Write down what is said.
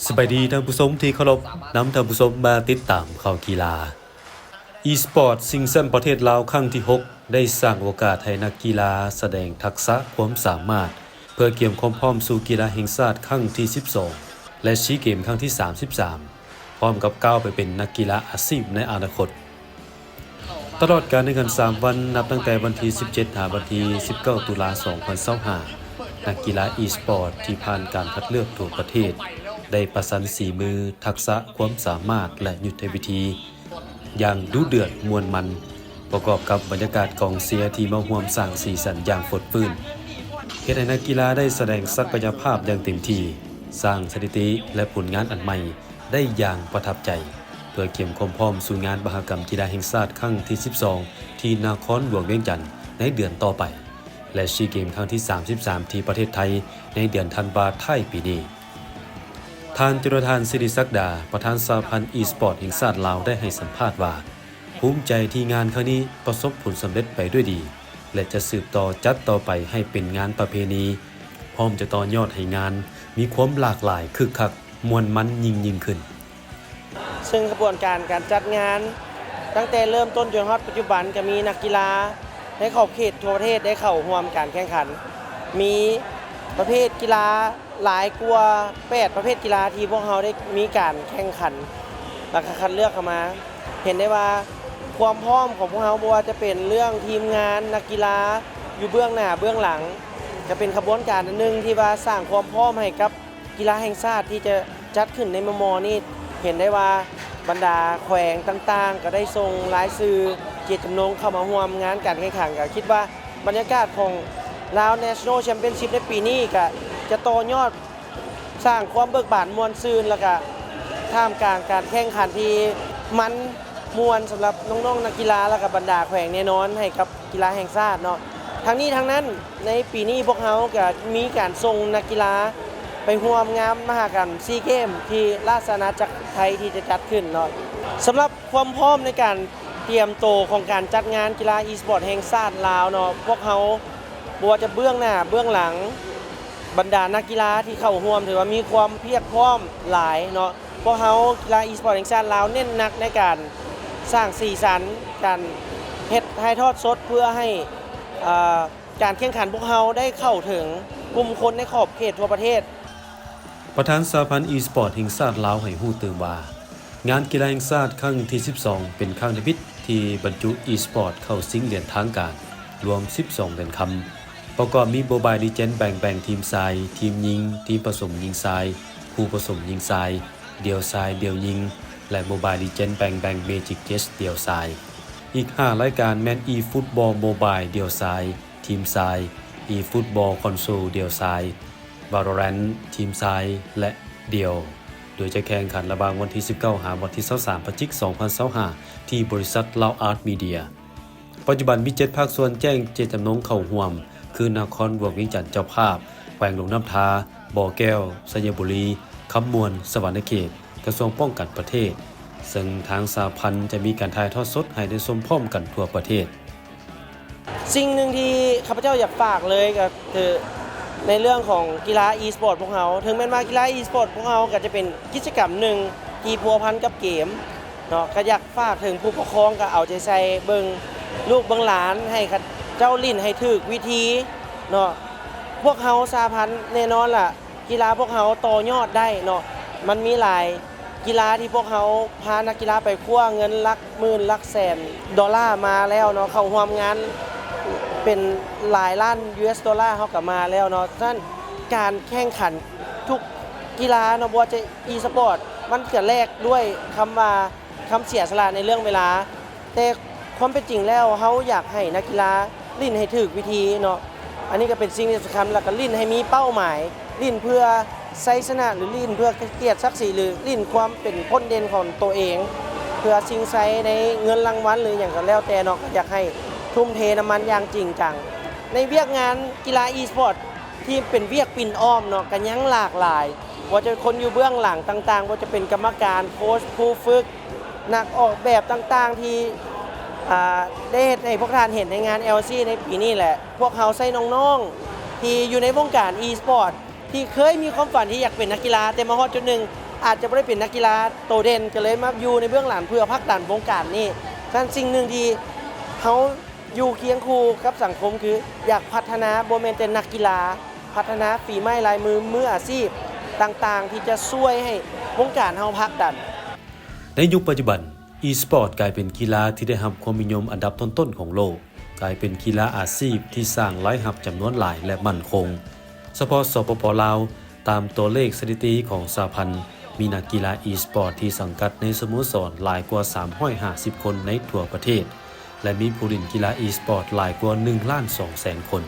ສະບາຍດີທ່ານຜູ້ຊົມທີ່ເຄົາລົບ, ນຳທ່ານຜູ້ຊົມມາຕິດຕາມຂ່າວກິລາ. ອີສະປອດຊິງແຊ້ມປະເທດລາວຄັ້ງທີຫົກ ໄດ້ສ້າງໂອກາດໃຫ້ນັກກິລາສະແດງທັກສະຄວາມສາມາດ ເພື່ອກຽມຄວາມພ້ອມສູ່ກິລາແຫ່ງຊາດຄັ້ງທີສິບສອງ ແລະ ຊີເກມຄັ້ງທີສາມສິບສາມ ພ້ອມກັບກ້າວໄປເປັນນັກກິລາອາຊີບໃນອະນາຄົດ. ຕະຫຼອດການແຂ່ງຂັນສາມວັນ ນັບຕັ້ງແຕ່ວັນທີສິບເຈັດ ຫາວັນທີສິບເກົ້າ ຕຸລາ ສອງພັນຊາວຫ້າ ນັກກິລາອີສະປອດທີ່ຜ່ານການຄັດເລືອກທົ່ວປະເທດ ໄດ້ປະຊັນສີມື, ທັກສະ, ຄວາມສາມາດ ແລະ ຍຸດທະວິທີ ຢ່າງດຸເດືອດມ່ວນມັນ, ປະກອບກັບບັນຍາກາດກອງເຊຍທີ່ມາຮ່ວມສ້າງສີສັນຢ່າງຟົດຟື້ນ, ເຮັດໃຫ້ນັກກິລາໄດ້ສະແດງສັກກະຍະພາບຢ່າງເຕັມທີ່, ສ້າງສະຖິຕິ ແລະ ຜົນງານອັນໃໝ່ໄດ້ຢ່າງປະທັບໃຈ, ເພື່ອກຽມຄວາມພ້ອມສູ່ງານມະຫະກຳກິລາແຫ່ງຊາດຄັ້ງທີສິບສອງ ທີ່ນະຄອນຫຼວງວຽງຈັນໃນເດືອນຕໍ່ໄປ ແລະ ຊີເກມຄັ້ງທີສາມສິບສາມ ທີ່ປະເທດໄທໃນເດືອນທັນວາທ້າຍປີນີ້. ທ່ານ ຈຸລະທານ ສິລິສັກດາ ປະທານສະຫະພັນອີສະປອດແຫ່ງຊາດລາວ ໄດ້ໃຫ້ສຳພາດວ່າ ພູມໃຈທີ່ງານຄັ້ງນີ້ປະສົບຜົນສຳເລັດໄປດ້ວຍດີ ແລະ ຈະສືບຕໍ່ຈັດຕໍ່ໄປໃຫ້ເປັນງານປະເພນີ, ພ້ອມຈະຕໍ່ຍອດໃຫ້ງານມີຄວາມຫຼາກຫຼາຍ, ຄຶກຄັກ, ມ່ວນມັນຍິ່ງໆຂຶ້ນ. ເຊິ່ງຂະບວນການການຈັດງານຕັ້ງແຕ່ເລີ່ມຕົ້ນຈົນຮອດປັດຈຸບັນ ກໍມີນັກກິລາໃນຂອບເຂດທົ່ວປະເທດໄດ້ເຂົ້າຮ່ວມການແຂ່ງຂັນ, ມີປະເພດກິລາຫຼາຍກວ່າແປດປະເພດກິລາທີ່ພວກເຮົາໄດ້ມີການແຂ່ງຂັນ ແລ້ວກໍຄັດເລືອກເຂົ້າມາ. ເຫັນໄດ້ວ່າຄວາມພ້ອມຂອງພວກເຮົາ ບໍ່ວ່າຈະເປັນເລື່ອງທີມງານ, ນັກກິລາຢູ່ເບື້ອງໜ້າເບື້ອງຫຼັງ ຈະເປັນຂະບວນການອັນໜຶ່ງທີ່ວ່າສ້າງຄວາມພ້ອມໃຫ້ກັບ ກິລາແຫ່ງຊາດທີ່ຈະຈັດຂຶ້ນໃນມໍ່ໆນີ້ ເຫັນໄດ້ວ່າບັນດາແຂວງຕ່າງໆ ກໍໄດ້ສົ່ງລາຍຊື່ເຈດຈຳນົງເຂົ້າມາຮ່ວມງານການແຂ່ງຂັນ. ກໍຄິດວ່າບັນຍາກາດຂອງລາວ National Championship ໃນປີນີ້ ກໍຈະຕໍ່ຍອດສ້າງຄວາມເບີກບານມ່ວນຊື່ນ ແລ້ວກໍທ່າມກາງການແຂ່ງຂັນທີ່ມັນມ່ວນສຳລັບນ້ອງໆນັກກິລາ ແລ້ວກໍບັນດາແຂວງແນ່ນອນໃຫ້ກັບ ກິລາແຫ່ງຊາດເນາະ. ທັງນີ້ທັງນັ້ນ ໃນປີນີ້ພວກເຮົາກໍມີການສົ່ງນັກກິລາໄປຮ່ວມງານມະຫະກຳຊີເກມທີ່ລາຊະອານາຈັກໄທທີ່ຈະຈັດຂຶ້ນເນາະ. ສຳລັບຄວາມພ້ອມໃນການຕຽມໂຕຂອງການຈັດງານກິລາອີສະປອດແຫ່ງຊາດລາວເນາະ, ພວກເຮົາບໍ່ວ່າຈະເບື້ອງໜ້າເບື້ອງຫຼັງ, ບັນດານັກກິລາທີ່ເຂົ້າຮ່ວມຖືວ່າມີຄວາມພຽບພ້ອມຫຼາຍເນາະ. ພວກເຮົາກິລາອີສະປອດແຫ່ງຊາດລາວເນັ້ນໜັກໃນການສ້າງສີສັນ, ການເຮັດຖ່າຍທອດສົດເພື່ອໃຫ້ ເອີ ການແຂ່ງຂັນພວກເຮົາໄດ້ເຂົ້າເຖິງກຸ່ມຄົນໃນຂອບເຂດທົ່ວປະເທດ. ປະທານສະຫະພັນອີສະປອດແຫ່ງຊາດລາວໃຫ້ຮູ້ຕື່ມວ່າ ງານກິລາແຫ່ງຊາດຄັ້ງທີສິບສອງ ເປັນຄັ້ງທຳອິດທີ່ບັນຈຸອີສະປອດເຂົ້າຊິງຫຼຽນທາງການລວມສິບສອງຫຼຽນຄຳ, ປະກອບມີ Mobile Legend Bang Bang ທີມຊາຍ, ທີມຍິງ, ທີມປະສົມຍິງຊາຍ, ຄູ່ປະສົມຍິງຊາຍ, ດ່ຽວຊາຍ, ດ່ຽວຍິງ ແລະ Mobile Legend Bang Bang Magic Chess ດ່ຽວຊາຍ. ອີກຫ້າລາຍການແມ່ນ eFootball Mobile ດ່ຽວຊາຍ, ທີມຊາຍ, eFootball Console ດ່ຽວຊາຍ, Valorant ທີມຊາຍ ແລະ ດ່ຽວ, ໂດຍຈະແຂ່ງຂັນລະຫວ່າງວັນທີສິບເກົ້າ ຫາວັນທີຊາວສາມ ພະຈິກ ສອງພັນຊາວຫ້າ ທີ່ບໍລິສັດ Loud Art Media. ປັດຈຸບັນມີເຈັດພາກສ່ວນແຈ້ງເຈດຈຳນົງເຂົ້າຮ່ວມ ຄື ນະຄອນຫຼວງວຽງຈັນເຈົ້າພາບ, ແຂວງຫຼວງນ້ຳທາ, ບໍ່ແກ້ວ, ໄຊຍະບູລີ, ຄຳມ່ວນ, ສະຫວັນນະເຂດ, ກະຊວງປ້ອງກັນປະເທດ, ເຊິ່ງທາງສະຫະພັນຈະມີການຖ່າຍທອດສົດໃຫ້ໄດ້ຊົມພ້ອມກັນທົ່ວປະເທດ. ສິ່ງໜຶ່ງທີ່ຂ້າພະເຈົ້າຢາກຝາກເລີຍກໍຄື ໃນເລື່ອງຂອງກິລາອີສະປອດພວກເຮົາ, ເຖິງແມ່ນວ່າກິລາອີສະປອດພວກເຮົາກໍຈະເປັນກິດຈະກຳໜຶ່ງທີ່ພົວພັນກັບເກມເນາະ, ກໍຢາກ ຝາກເຖິງຜູ້ປົກຄອງກໍເອົາໃຈໃສ່ເບິ່ງລູກເບິ່ງຫຼານ ໃຫ້ເຂົາເຈົ້າຫຼິ້ນໃຫ້ຖືກວິທີເນາະ. ພວກເຮົາສະຫະພັນແນ່ນອນລະ ກິລາພວກເຮົາຕໍ່ຍອດໄດ້ເນາະ. ມັນມີຫຼາຍກິລາທີ່ພວກເຮົາພານັກກິລາໄປຄວ້າເງິນຫຼັກໝື່ນຫຼັກແສນໂດລາມາແລ້ວເນາະ, ເຂົ້າຮ່ວມງານເປັນຫຼາຍລ້ານຢູເອັສໂດລາເຮົາກໍມາແລ້ວເນາະ. ສະນັ້ນ ການແຂ່ງຂັນທຸກກິລາເນາະ, ບໍ່ວ່າຈະອີສະປອດ ມັນຈະແລກດ້ວຍຄຳວ່າ ຄຳເສຍສະຫຼະໃນເລື່ອງເວລາ, ແຕ່ຄວາມເປັນຈິງແລ້ວ ເຮົາຢາກໃຫ້ນັກກິລາຫຼິ້ນໃຫ້ຖືກວິທີເນາະ. ອັນນີ້ກໍເປັນສິ່ງທີ່ສຳຄັນ, ແລ້ວກໍຫຼິ້ນໃຫ້ມີເປົ້າໝາຍ, ຫຼິ້ນເພື່ອໄຊຊະນະ ຫຼື ຫຼິ້ນເພື່ອກຽດສັກສີ ຫຼື ຫຼິ້ນຄວາມເປັນພົ້ນເດັ່ນຂອງໂຕເອງ ເພື່ອຊິງໄຊໃນເງິນລາງວັນ ຫຼື ຫຍັງກໍແລ້ວແຕ່ເນາະ. ກໍຢາກໃຫ້ທຸ່ມເທນ້ຳມັນຢ່າງຈິງຈັງ. ໃນວຽກງານກິລາອີສະປອດທີ່ເປັນວຽກປິ່ນອ້ອມເນາະ ກໍຍັງຫຼາກຫຼາຍ, ບໍ່ວ່າຈະເປັນຄົນຢູ່ເບື້ອງຫຼັງຕ່າງໆ, ບໍ່ວ່າຈະເປັນກຳມະການ, ໂຄດ, ຜູ້ຝຶກ, ນັກອອກແບບຕ່າງໆ ທີ່ ອ່າ ໄດ້ເຮັດໃຫ້ພວກທ່ານເຫັນໃນງານແອລຊີໃນປີນີ້ແຫຼະ. ພວກເຮົາໃຊ້ນ້ອງໆທີ່ຢູ່ໃນວົງການອີສະປອດ ທີ່ເຄີຍມີຄວາມຝັນທີ່ຢາກເປັນນັກກິລາ ແຕ່ມາຮອດຈຸດໜຶ່ງອາດຈະບໍ່ໄດ້ເປັນນັກກິລາໂຕເດັ່ນ ກໍເລີຍມາຢູ່ໃນເບື້ອງຫຼັງເພື່ອຜັກດັນວົງການນີ້. ສະນັ້ນສິ່ງໜຶ່ງທີ່ເຮົາຢູ່ຄຽງຄູ່ກັບສັງຄົມ ຄືຢາກພັດທະນາບໍ່ແມ່ນແຕ່ນັກກິລາ ພັດທະນາຝີໄມ້ລາຍມືມືອາຊີບຕ່າງໆ ທີ່ຈະຊ່ວຍໃຫ້ວົງການເຮົາຜັກດັນ. ໃນຍຸກປັດຈຸບັນ e-sport ກາຍເປັນກິລາທີ່ໄດ້ຮັບຄວາມນິຍົມອັນດັບຕົ້ນໆຂອງໂລກ, ກາຍເປັນກິລາອາຊີບທີ່ສ້າງລາຍຮັບຈຳນວນຫຼາຍ ແລະ ໝັ້ນຄົງ. ສະເພາະ ສປປ ລາວ, ຕາມຕົວເລກສະຖິຕິຂອງສະຫະພັນ, ມີນັກກິລາ e-sport ທີ່ສັງກັດໃນສະໂມສອນຫຼາຍກວ່າສາມຮ້ອຍຫ້າສິບຄົນໃນທົ່ວປະເທດ ແລະ ມີຜູ້ຫຼິ້ນກິລາ e-sport ຫຼາຍກວ່າໜຶ່ງລ້ານສອງແສນຄົນ.